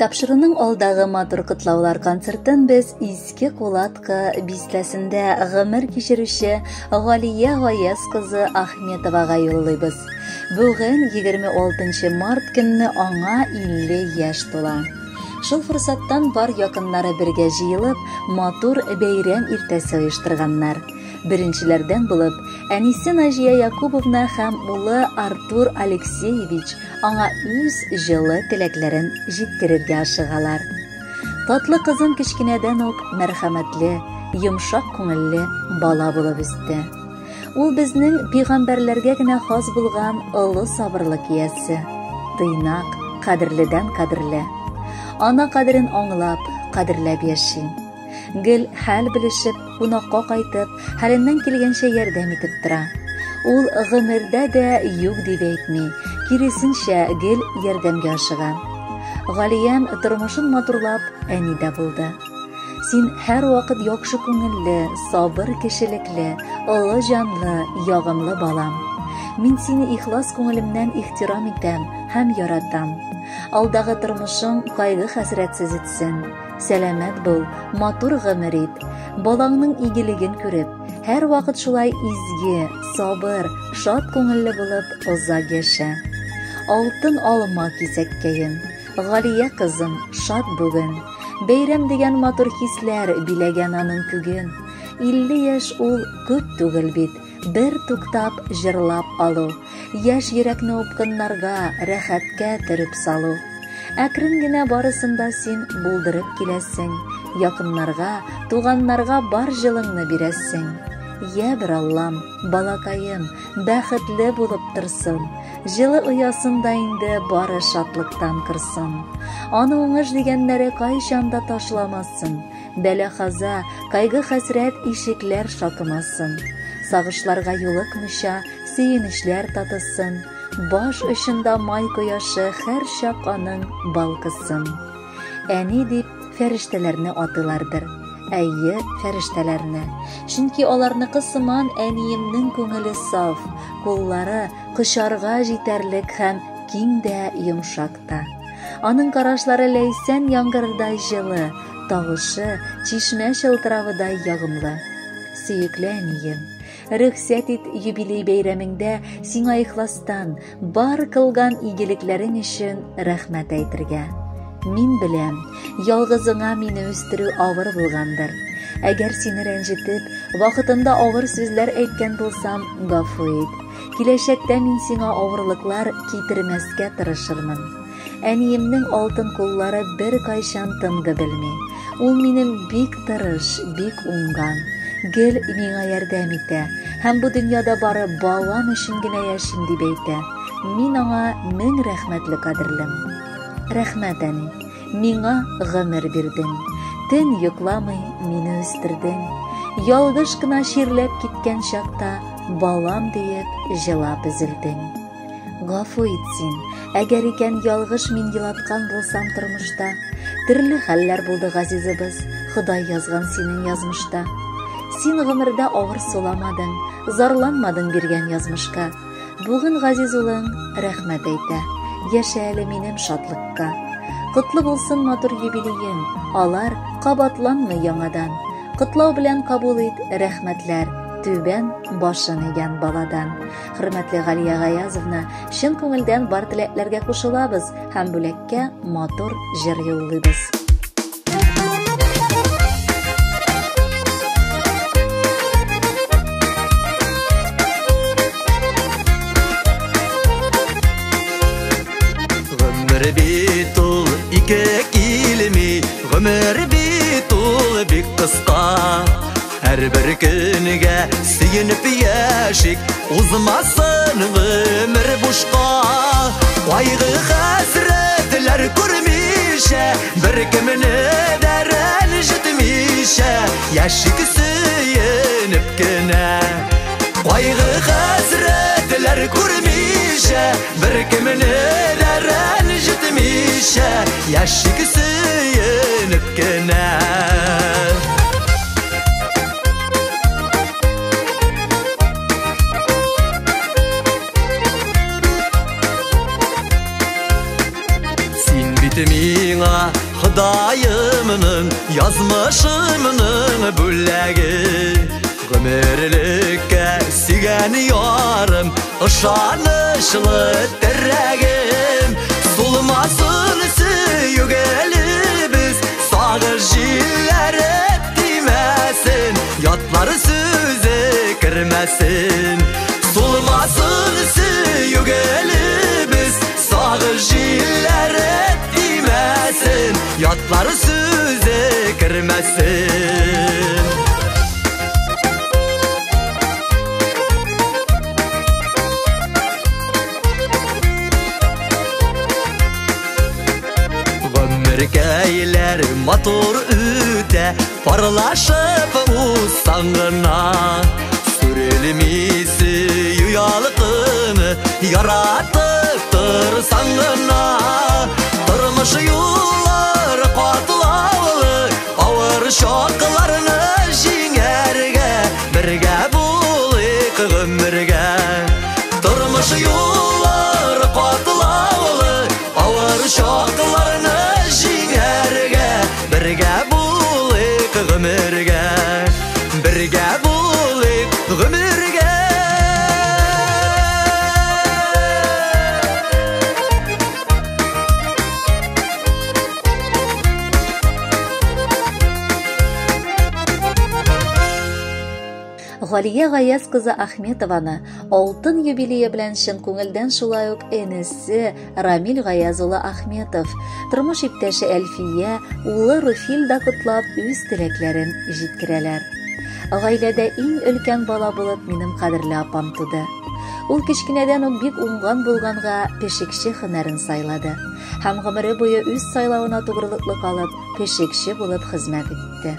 Тапшыруның алдагы матур котлаулар концертын без Иске Кулаткы бистәсендә гомер кичерүче Галия Гаяз кызы Ахметовага юллыйбыз. Бүген 26 март көнне аңа 50 яшь тула. Шул форсаттан бар якыннары бергә җыелып, матур бәйрәм иртәсе оештырганнар. Беренчеләрдән булып, әнисе Наҗия Якубовна һәм улы Артур Алексеевич аңа үз җылы теләкләрен җиткерергә ашыгалар. Татлы кызым кечкенәдән үк мәрхәмәтле, йомшак күңелле бала булып үсте. Ул безнең пигамбәрләргә генә хас булган олы сабырлык иясе, тыйнак, кадерледән кадерле. Ана кадерен аңлап, кадерләп яши. Гел хәл белешеп, кунакка кайтып, хәленнән килгәнчә ярдәм итеп тора. Ул гомердә дә юк дип әйтми, киресенчә, гел ярдәмгә ашыга. Галиям тормышын матурлап, әни дә булды. Син һәрвакыт яхшы күңелле, сабыр кешелекле, олы җанлы, ягымлы балам. Мин сине ихлас күңелемнән ихтирам итәм һәм яратам. Алдагы тормышың кайгы-хәсрәтсез үтсен. Сәламәт бул, матур гомер ит. Балаңның игелеген күреп, һәрвакыт шулай изге, сабыр, шат күңелле булып озак яшә. Алтын алма кисәккәем, Галия кызым, шат бүген. Бәйрәм дигән матур хисләр биләгән аның күген. 50 яшь ул күп түгел бит, бер туктап җырлап алу, яшь йөрәкне упкыннарга, рәхәткә төреп салу. Әкрен генә барысын да син булдырып киләсең, якыннарга, туганнарга бар җылыңны бирәсең. Йә бер Аллам, балакаем, бәхетле булып торсын, җылы оясын да инде бары шатлыктан кырсын. Аны уңыш дигәннәре кайчан да ташламасын, бәла-хаза, кайгы-хәсрәт ишекләр шакымасын. Сагышларга юлыкмыйча, сөенечләр татысын, баш очында май кояшы һәрчак аның балкысын. Әни дип фәрештәләрне атыйлардыр. Әйе, фәрештәләрне. Чөнки аларныкы сыман әниемнең күңеле саф, куллары кочарга җитәрлек һәм киң дә йомшак та. Аның карашлары ләйсән яңгырдай җылы, тавышы чишмә чылтыравыдай ягымлы. Сөекле әнием, рөхсәт ит юбилей бәйрәмеңдә сиңа ихластан бар кылган игелекләрең өчен рәхмәт әйтергә. Мин беләм, ялгызыңа мине үстерү авыр булгандыр. Әгәр сине рәнҗетеп, вакытында авыр сүзләр әйткән булсам, гафу ит. Киләчәктә мин сиңа авырлыклар китермәскә тырышырмын. Әниемнең алтын куллары беркайчан тынгы белми. Ул минем бик тырыш, бик уңган. Гел миңа ярдәм итә һәм бу дөньяда бары балам өчен генә яшим дип әйтә. Мин аңа мең рәхмәтле кадерлем. Рәхмәт, әни, миңа гомер бирдең. Төн йокламый мине үстердең. Ялгыш кына чирләп киткән чакта балам диеп җылап өзелдең. Гафу ит син, әгәр икән ялгыш мин елаткан булсам тормышта. Төрле хәлләр булды, газизыбыз, Ходай язган синең язмышта. Син гомердә авыр суламадың, зарланмадың биргән язмышка. Бүген газиз улың рәхмәт әйтә, яшә әле минем шатлыкка. Котлы булсын матур юбилеең, алар кабатланмый яңадан. Котлау белән кабул ит рәхмәтләр, түбән башын игән баладан. Хөрмәтле Галия Гаязовна, чын күңелдән бар теләкләргә кушылабыз һәм бүләккә матур җыр юллыйбыз. Гомер бит ул ике килми, гомер бит ул бик кыска. Һәрбер көнгә сөенеп яшик, узмасын гомер бушка. Кайгы хәсрәтләр күрмичә, бер кемне дә рәнҗетмичә, яшик сөенеп кенә. Кайгы хәсрәтләр күрмичә, бер кемне дә рәнҗетмичә, яшик сөенеп кенә. Син бит миңа Ходаемның, язмышымның бүләге. Гомерлеккә сөйгән ярым, ышанычлы терәгем. Сулмасын сөю гөлебез, сагыш җилләре тимәсен, ятлар сүзе кермәсен. Сулмасын сөю гөлебез, сагыш җилләре тимәсен, ятлар сүзе кермәсен. Гомеркәйләр матур үтә, парлашып узсаң гына. Сүрелми сөю ялкыны, яратып торсаң гына. Тормыш юллары катлаулы, авыр чакларны җиңәргә, бергә булыйк гомергә. Тормыш юллары катлаулы, авыр чакларны җиңәргә, бергә булыйк гомергә, бергә булыйк гомергә. Галия Гаяз кызы Ахметованы алтын юбилее белән чын күңелдән шулай ук энесе Рамил Гаяз улы Ахметов, тормыш иптәше Әлфия, улы Руфил да котлап үз теләкләрен җиткерәләр. Гаиләдә иң өлкән бала булып минем кадерле апам туды. Ул кечкенәдән үк бик уңган булганга пешекче һөнәрен сайлады һәм гомере буе үз сайлавына тугрылыклы калып, пешекче булып хезмәт итте.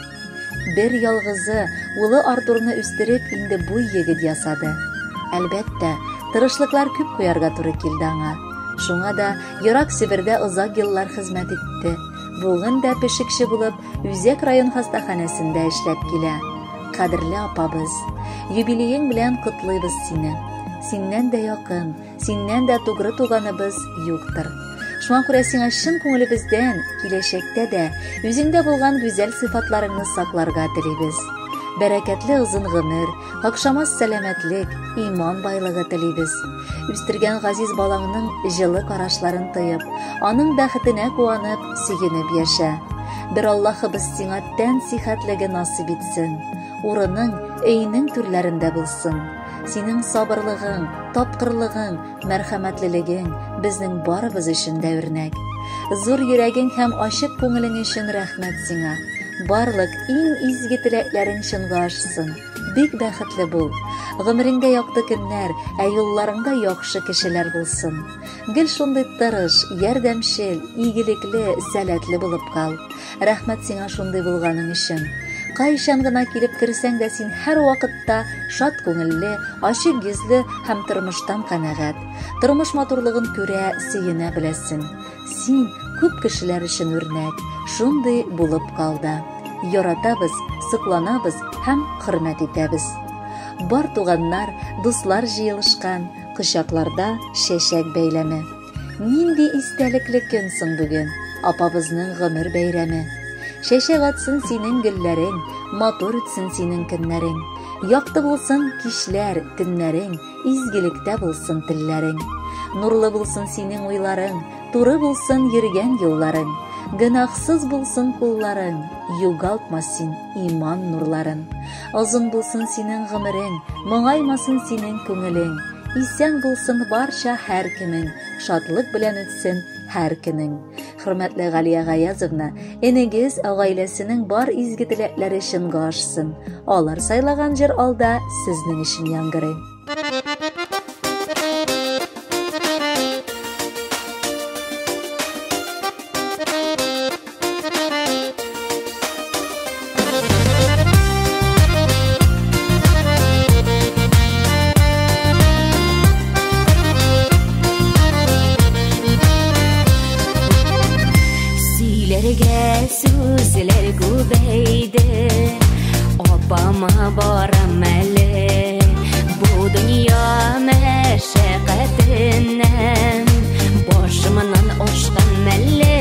Бер ялгызы улы Артурны үстереп инде буй егет ясады. Әлбәттә, тырышлыклар күп куярга туры килде аңа. Шуңа да ерак Себердә озак еллар хезмәт итте. Бүген дә пешекче булып Үзәк район хастаханәсендә эшләп килә. Кадерле апабыз, юбилеең белән котлыйбыз сине. Синнән дә якын, синнән дә тугры туганыбыз юктыр. Шуңа күрә сиңа чын күңелебездән киләчәктә дә үзеңдә булган гүзәл сыйфатларыңны сакларга телибез. Бәрәкәтле озын гомер, какшамас сәламәтлек, иман байлыгы телибез. Үстергән газиз балаңның җылы карашларын тоеп, аның бәхетенә куанып, сөенеп яшә. Бер Аллаһыбыз сиңа тән сихәтлеге насыйп итсен. Урының өйнең түрләрендә булсын. Синең сабырлыгың, тапкырлыгың, мәрхәмәтлелегең безнең барыбыз өчен дә үрнәк. Зур йөрәгең һәм ачык күңелең өчен рәхмәт сиңа. Барлык иң изге теләкләрең чынга ашсын. Бик бәхетле бул. Гомереңдә якты көннәр, ә юлларыңда яхшы кешеләр булсын. Гел шундый тырыш, ярдәмчел, игелекле, сәләтле булып кал. Рәхмәт сиңа шундый булганың өчен. Кайчан гына килеп керсәң дә син һәр вакытта шат күңелле, ачык йөзле һәм тормыштан канәгать. Тормыш матурлыгын күрә, сөенә беләсең. Син күп кешеләр өчен үрнәк, шундый булып кал да. Яратабыз, сокланабыз һәм хөрмәт итәбез. Бар туганнар, дуслар җыелышкан, кочакларда чәчәк бәйләме. Нинди истәлекле көн соң бүген, апабызның гомер бәйрәме. Чәчәк атсын синең гөлләрең, матур үтсен синең көннәрең. Якты булсын кичләр, төннәрең, изгелектә булсын телләрең. Нурлы булсын синең уйларың, туры булсын йөргән юлларың. Гөнаһсыз булсын кулларың, югалтма син иман нурларын. Озын булсын синең гомерең, моңаймасын синең күңелең. Исән булсын барча һәр кемең, шатлык белән үтсен һәр көнең. Хөрмәтле Галия Гаязовна, энегез гаиләсенең бар изге теләкләре чынга ашсын. Алар сайлаган җыр алда сезнең өчен яңгырый. Сөйләргә сүзләр күбәйде, апама барам әле. Бу дөнья мәшәкатеннән башымнан ашкан мәлле.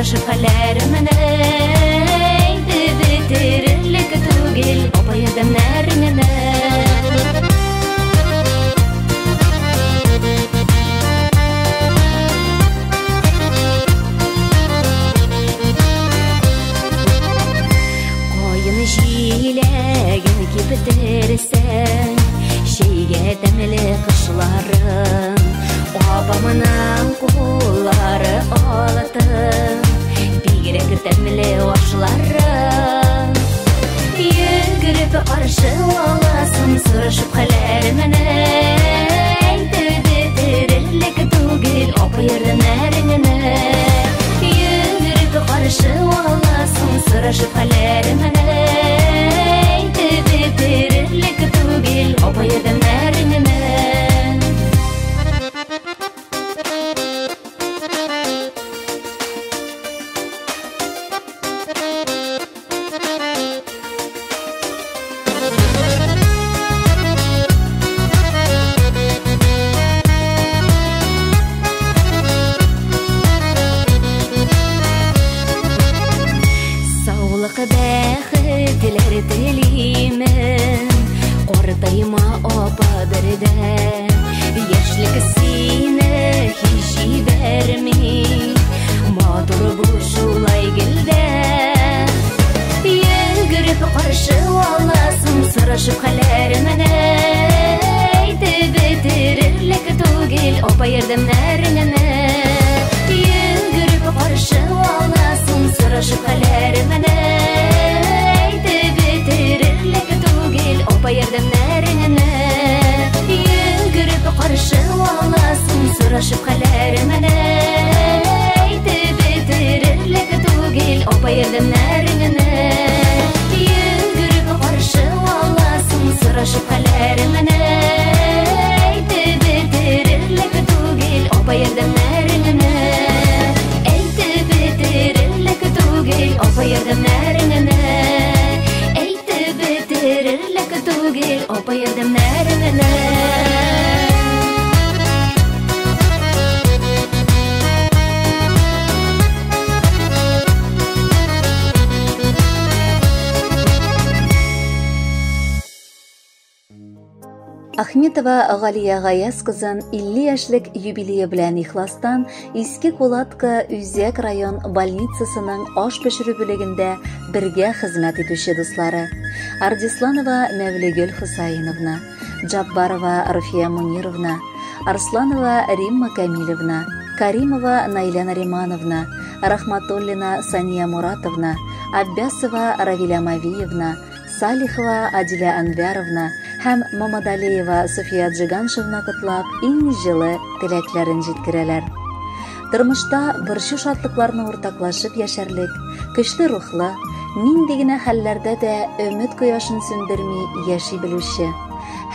Сорашып хәлләремне әйтеп бетерерлек түгел, апа, ярдәмнәреңне. Каен җиләген киптерсәң, чәйгә тәмле кышларын, апамның куллары алтын, бигрәк тәмле ашларын. Йөгереп каршы аласың, сорашып хәлләремне әйтеп бетерерлек түгел, апа, ярдәмнәреңне. Йөгереп каршы аласың, сорашып хәлләремне әйтеп бетерерлек түгел, апа, ярдәмнәреңне. Саулык, бәхетләр телимен, картайма, апа, бердә. Яшьлек сине һич җибәрми, матур бул шулай гелдә. Йөгереп каршы аласың, сорашып хәлләремне әйтеп бетерерлек түгел, апа, ярдәмнәреңне. Йөгереп каршы аласың, сорашып хәлләремне әйтеп бетерерлек түгел, апа, ярдәмнәреңне. Йөгереп каршы аласың, сорашып хәлләремне әйтеп бетерерлек түгел, апа, ярдәмнәреңне. Йөгереп каршы аласың, сорашып хәлләремне әйтеп бетерерлек түгел, апа, ярдәмнәреңне. Әйтеп бетерерлек түгел, апа, ярдәмнәреңне. Әйтеп бетерерлек түгел, апа, ярдәмнәреңне. Ахметова Галия Гаяз кызын 50 яшьлек юбилее белән ихластан Иске Кулатка Үзәк район больницасының аш пешерү бүлегендә бергә хезмәт итүче дуслары Ардисланова Мәвлегөл Хусаиновна, Джаббарова Руфия Мунировна, Арсланова Римма Камилевна, Каримова Наиля Наримановна, Рахматуллина Сания Муратовна, Аббясова Равиля Мавиевна, Салихова Адиля Анвяровна һәм Мамадалиева София Джиганшевна котлап иң җылы теләкләрен җиткерәләр. Тормышта борчу шатлыкларны уртаклашып яшәрлек, көчле рухлы, нинди генә хәлләрдә дә өмет кояшын сүндерми яши белүче,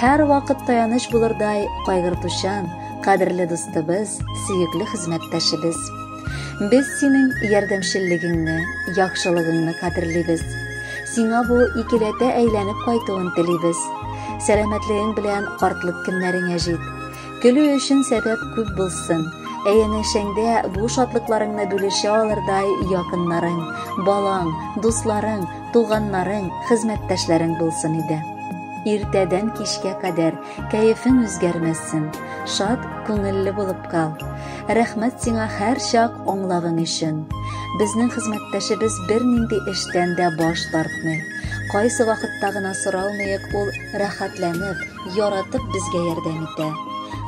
һәр вакыт таяныч булырдай кайгыртучан, кадерле дустыбыз, сөекле хезмәттәшебез. Без синең ярдәмчеллегеңне, яхшылыгыңны кадерлибез. Сиңа бу икеләтә әйләнеп кайтуын телибез. Сәламәтлегең белән картлык көннәреңә җит. Көлү өчен сәбәп күп булсын. Ә янәшәңдә бу шатлыкларыңны бүлешә алырдай якыннарың, балаң, дусларың, туганнарың, хезмәттәшләрең булсын иде. Иртәдән кичкә кадәр кәефең үзгәрмәсен, шат күңелле булып кал. Рәхмәт сиңа һәр чак аңлавың өчен. Безнең хезмәттәшебез бернинди эштән дә баш тартмый. Кайсы вакытта гына соралмыйк, ул рәхәтләнеп, яратып безгә ярдәм итә.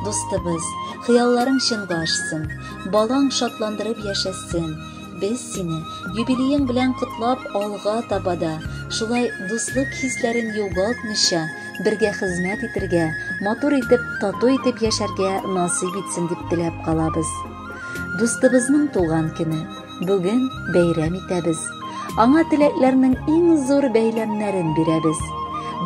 Дустыбыз, хыялларың чынга ашсын, балаң шатландырып яшәсен. Без сине юбилеең белән котлап алга таба да, шулай дуслык хисләрен югалтмыйча, бергә хезмәт итергә, матур итеп, тату итеп яшәргә насыйп итсен дип теләп калабыз. Дустыбызның туган көне. Бүген бәйрәм итәбез. Аңа теләкләрнең иң зур бәйләмнәрен бирәбез.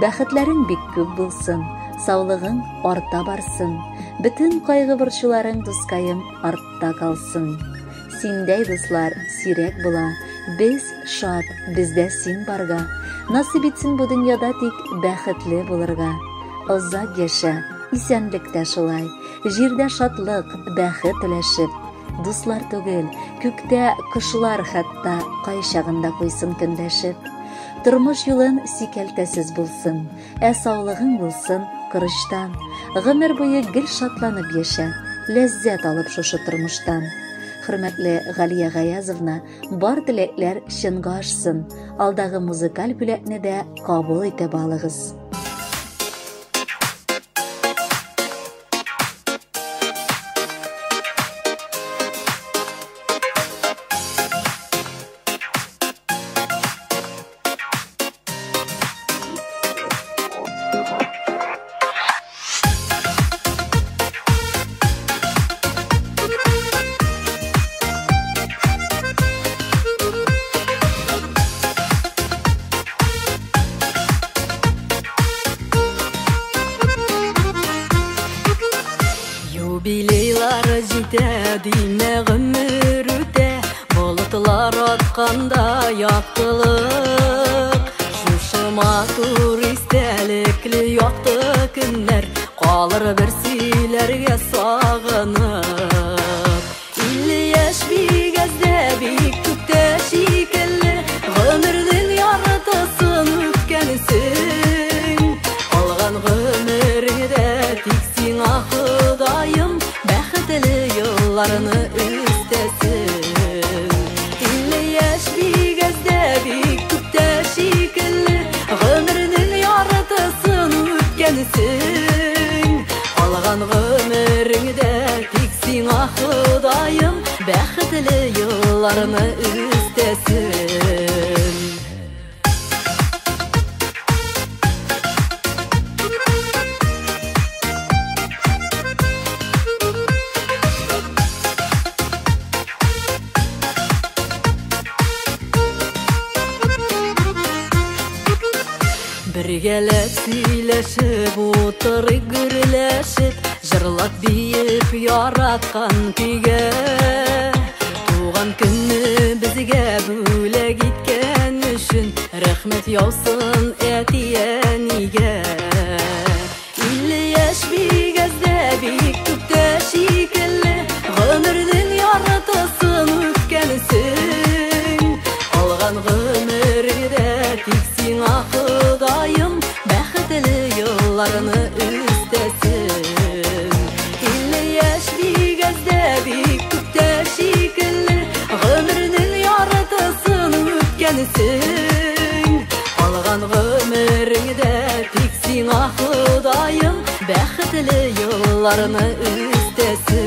Бәхетләрең бик күп булсын, саулыгың арта барсын. Бөтен кайгы-борчуларың, дускаем, артта калсын. Синдәй дуслар сирәк була. Без шат, бездә син барга. Насыйп итсен бу дөньяда тик бәхетле булырга. Озак яшә, исәнлектә шулай. Җирдә шатлык, бәхет өләшеп. Дуслар түгел, күктә кошлар хәтта кайчагында куйсын көнләшеп. Тормыш юлын сикәлтәсез булсын, ә саулыгың булсын корычтан. Гомер буе гел шатланып яшә, ләззәт алып шушы тормыштан. Хөрмәтле Галия Гаязовна, бар теләкләр чынга ашсын. Алдагы музыкаль бүләкне дә кабул итеп алыгыз. Юбилейлар җитә, димә гомер үтә, болытлар атканда яктылык. Шушы матур истәлекле якты көннәр калыр бер сөйләргә сагынып. 50 яшь бик әз дә, бик күп тә шикелле, гомернең яртысын үткәнсең. Калган гомереңдә тик сиңа Ходаем бәхетле елларны өстәсен. 50 яшь бик әз дә, бик күп тә шикелле, гомернең яртысын үткәнсең. Калган гомереңдә тик сиңа Ходаем бәхетле елларны өстәсен. Бергәләп сөйләшеп, утырып гөрләшеп, җырлап биеп яраткан көйгә. Туган көнне безгә бүләк иткән өчен рәхмәт яусын әти-әнигә. 50 яшь бик әз дә, бик күп тә шикелле, гомернең яртысын үткәнсең. Калган гомереңдә тик сиңа Ходаем бәхетле елларны өстәсен. 50 яшь бик әз дә, бик күп тә шикелле, гомернең яртысын үткәнсең. Калган гомереңдә тик сиңа Ходаем бәхетле елларны өстәсен.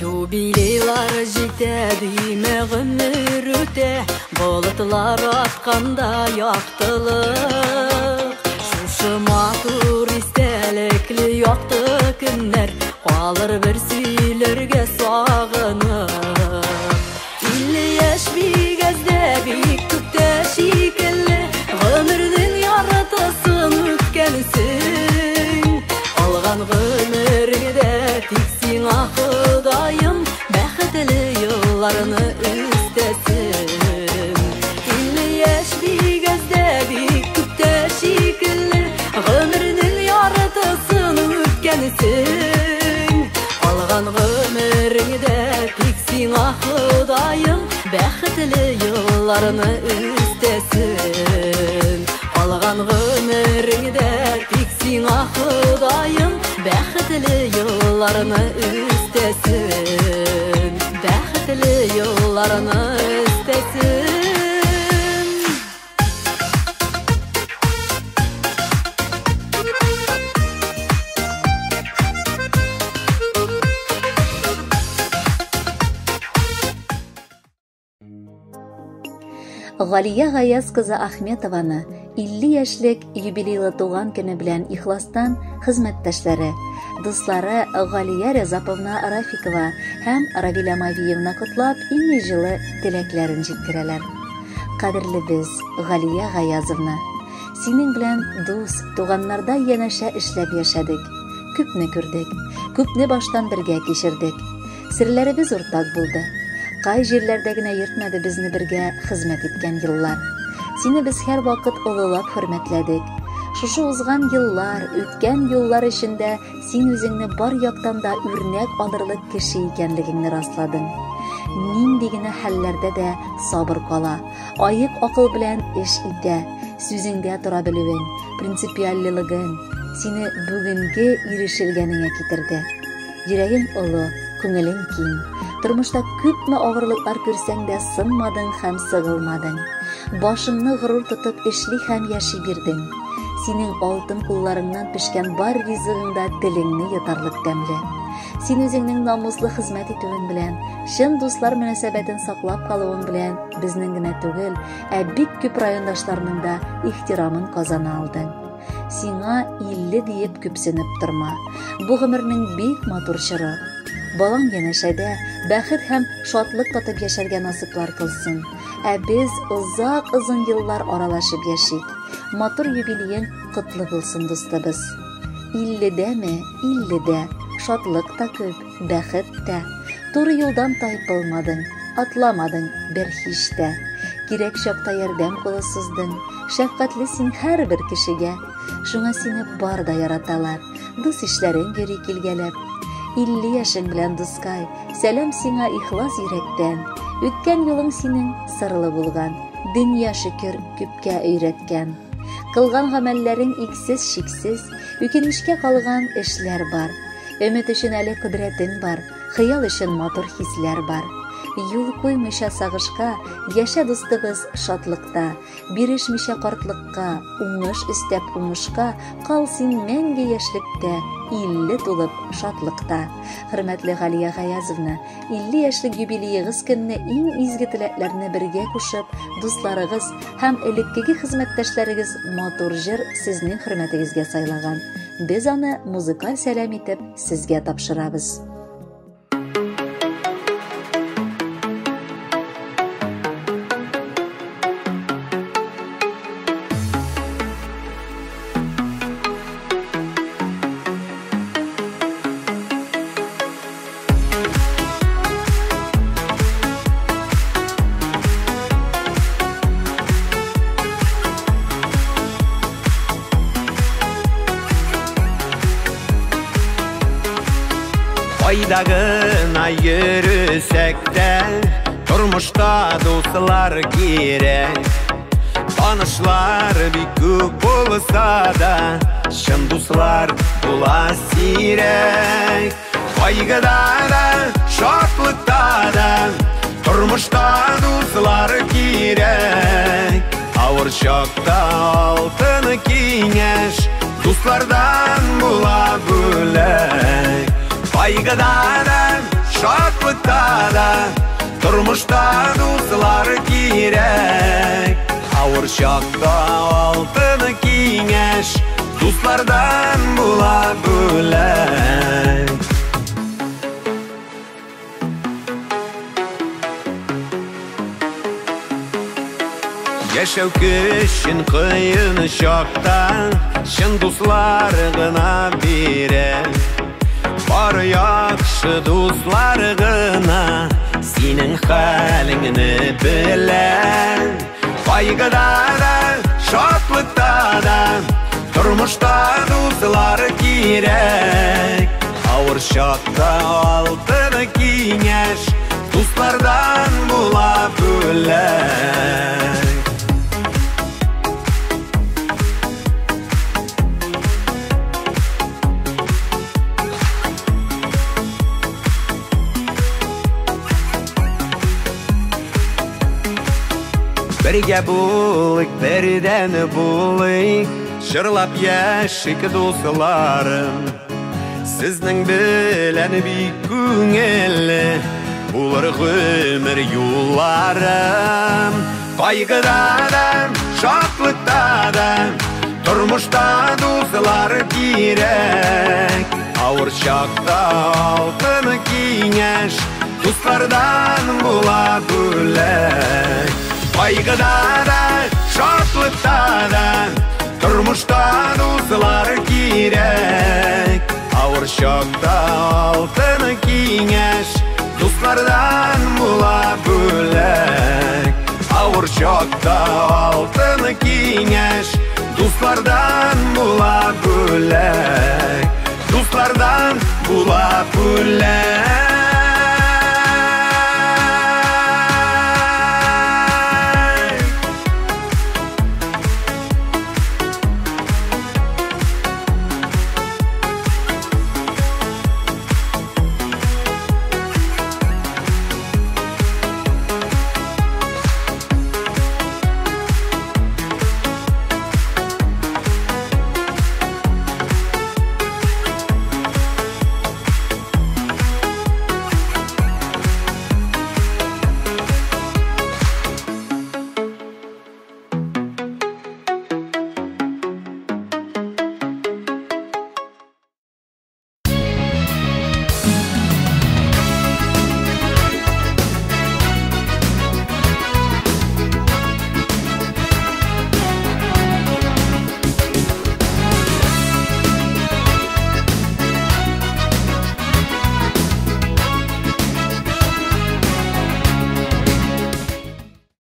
Юбилейлар җитә, димә гомер үтә, болытлар атканда яктылык. Шушы матур истәлекле якты көннәр калыр бер сөйләргә сагынып. 50 яшь бик әз дә, бик күп тә шикелле, гомернең яртысын үткәнсең. Калган гомереңдә тик сиңа Ходаем бәхетле елларны өстәсен. 50 яшь бик әз дә, бик күп тә шикелле, гомернең яртысын үткәнсең. Калган гомереңдә тик сиңа Ходаем бәхетле елларны өстәсен. Калган гомереңдә тик сиңа Ходаем бәхетле елларны өстәсен. Бәхетле елларны өстәсен. Галия Гаяз кызы Ахметованы 50 яшьлек юбилейлы туган көне белән ихластан хезмәттәшләре, дуслары Галия Рязаповна Рафикова һәм Равиля Мавиевна котлап иң җылы теләкләрен җиткерәләр. Кадерлебез Галия Гаязовна, синең белән дус, туганнардай янәшә эшләп яшәдек. Күпне күрдек, күпне баштан бергә кичердек. Серләребез уртак булды. Кай җирләрдә генә йөртмәде безне бергә хезмәт иткән еллар. Сине без һәрвакыт олылап хөрмәтләдек. Шушы узган еллар, үткән юллар эчендә син үзеңне бар яктан да үрнәк алырлык кеше икәнлегеңне расладың. Нинди генә хәлләрдә дә сабыр кала, аек акыл белән эш итә, сүзеңдә тора белүең, принципиальлылыгың сине бүгенге ирешелгәнеңә китерде. Йөрәгең олы, күңелең киң. Тормышта күпме авырлыклар күрсәң дә сынмадың һәм сыгылмадың. Башыңны горур тотып эшли һәм яши бирдең. Синең алтын кулларыңнан пешкән бар ризыгың да телеңне йотарлык тәмле. Син үзеңнең намуслы хезмәт итүең белән, чын дуслар мөнәсәбәтен саклап калуың белән безнең генә түгел, ә бик күп райондашларның да ихтирамын казана алдың. Сиңа 50 диеп күпсенеп торма. Бу гомернең бик матур чоры. Балаң янәшәдә бәхет һәм шатлык татып яшәргә насыйплар кылсын. Ә без озак озын еллар аралашып яшик. Матур юбилеең котлы булсын, дустыбыз. 50дәме, 50дә. Шатлык та күп, бәхет тә. Туры юлдан тайпылмадың, атламадың бер һич тә. Кирәк чакта ярдәм кулы суздың. Шәфкатьле син һәрбер кешегә. Шуңа сине бар да яраталар. Дус ишләрең йөри килгәләп. 50 яшең белән, дускай, сәлам сиңа ихлас йөрәктән. Үткән юлың синең сырлы булган. Дөнья шөкер күпкә өйрәткән. Кылган гамәлләрең иксез-чиксез, үкенечкә калган эшләр бар. Өмет өчен әле кодрәтең бар, хыял өчен матур хисләр бар. Юл куймыйча сагышка, яшә, дустыбыз, шатлыкта. Бирешмичә картлыкка, уңыш өстәп уңышка, кал син мәңге яшьлектә, 50 тулып шатлыкта. Хөрмәтле Галия Гаязовна, 50 яшьлек юбилеегыз көнне иң изге теләкләрне бергә кушып, дусларыгыз һәм элеккеге хезмәттәшләрегез матур җыр сезнең хөрмәтегезгә сайлаган. Без аны музыкаль сәлам итеп сезгә тапшырабыз. Кайда гына йөресәк тә, тормышта дуслар кирәк. Танышлар бик күп булса да, чын дуслар була сирәк. Кайгыда да, шатлыкта да, тормышта дуслар кирәк. Авыр чакта алтын киңәш, дуслардан була бүләк. Кайгыда да, шатлыкта да, тормышта дуслар кирәк. Авыр чакта алтын киңәш, дуслардан була бүләк. Яшәү көчен кыен чакта, чын дуслар гына бирә. Бар яхшы дуслар гына синең хәлеңне белә. Кайгыда да, шатлыкта да, тормышта дуслар кирәк. Авыр чакта алтын киңәш, дуслардан була бүләк. Бергә булыйк, бердән булыйк, җырлап яшик, дусларым. Сезнең белән бик күңелле булыр гомер юлларым. Кайгыда да, шатлыкта да, тормышта дуслар кирәк. Авыр чакта алтын киңәш, дуслардан була бүләк. Кайгыда да, шатлыкта да, тормышта дуслар кирәк. чакта алтын киңәш, дуслардан була бүләк. Авыр чакта алтын киңәш, дуслардан була